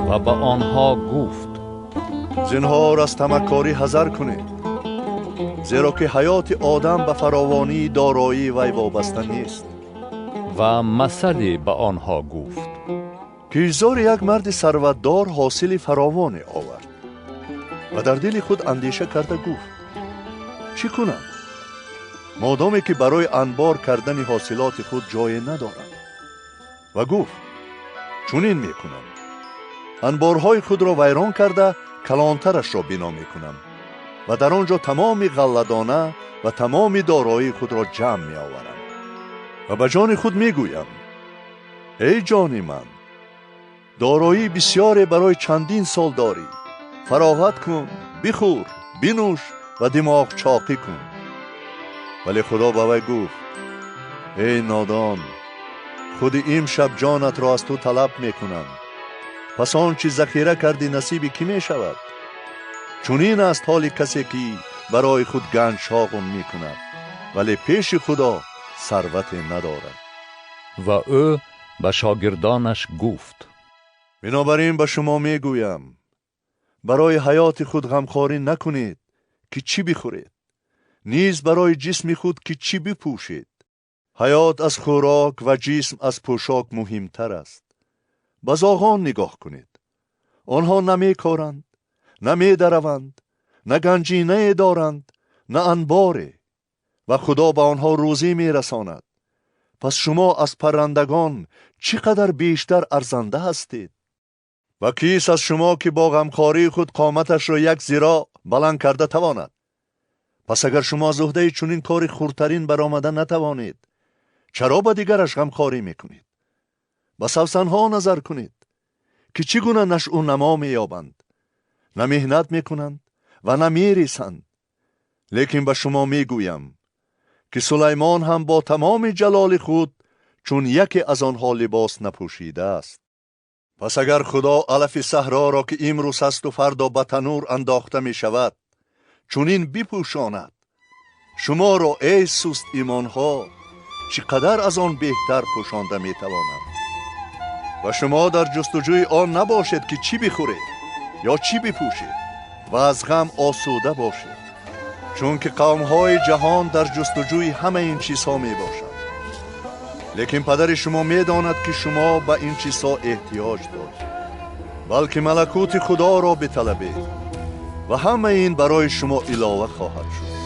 Ва ба онҳо гуфт: зинҳор аз тамаъкорӣ ҳазар кунед, зеро ки ҳаёти одам ба фаровонии дороии вай вобаста нест. Ва масале ба онҳо гуфт: киштзори як марди сарватдор ҳосили фаровоне овард ва дар дили худ андеша карда гуфт: чӣ кунам, модоме ки барои анбор кардани ҳосилоти худ ҷое надорам? Ва гуфт: чунин мекунам, анборҳои худро вайрон карда калонтарашро бино мекунам ва дар он ҷо тамоми ғалладона ва тамоми дороии худро ҷамъ меоварам. Ва ба ҷони худ мегӯям: эй ҷони ман, дороии бисёре барои чандин сол дорӣ, фароғат кун, бихӯр, бинӯш ва димоғ чоқӣ кун. Вале Худо ба вай гуфт: эй нодон, худи имшаб ҷонатро аз ту талаб мекунам. Пас он чи захира кардӣ насиби кӣ мешавад? Чунин аст ҳоли касе ки барои худ ганҷ шоғун мекунад, вале пеши Худо сарвате надорад. Ва ӯ ба шогирдонаш гуфт: бинобар ин ба шумо мегӯям, барои ҳаёти худ ғамхорӣ накунед ки чӣ бихӯред, низ барои ҷисми худ ки чӣ бипӯшед. Ҳаёт аз хӯрок ва ҷисм аз пӯшок муҳимтар аст. Ба зоғон нигоҳ кунед. Онҳо намекоранд, намедараванд, на ганҷинае доранд, на анборе, ва Худо ба онҳо рӯзӣ мерасонад. Пас шумо аз паррандагон чӣ қадар бештар арзанда ҳастед? Ва кист аз шумо ки бо ғамхории худ қоматашро як зироъ баланд карда тавонад? Пас агар шумо аз уҳдаи чунин кори хурдтарин баромада натавонед, чаро ба дигараш ғамхорӣ мекунед? Ба савсанҳо назар кунед, ки чӣ гуна нашъу намо меёбанд. На меҳнат мекунанд ва на мерисанд. Лекин ба шумо мегӯям, ки Сулаймон ҳам бо тамоми ҷалоли худ чун яке аз онҳо либос напӯшидааст. Пас агар Худо алафи саҳроро, ки имрӯз ҳасту фардо ба танӯр андохта мешавад, чунин бипӯшонад, шуморо, эй суст имонҳо, чӣ қадар аз он беҳтар пӯшонда метавонад? Ва шумо дар ҷустуҷӯи он набошед, ки чӣ бихӯред ё чӣ бипӯшед, ва аз ғам осуда бошед, чунки қавмҳои ҷаҳон дар ҷустуҷӯи ҳамаи ин чизҳо мебошанд. Лекин падари шумо медонад, ки шумо ба ин чизҳо эҳтиёҷ доред. Балки малакути Худоро биталабед ва ҳамаи ин барои шумо илова хоҳад шуд.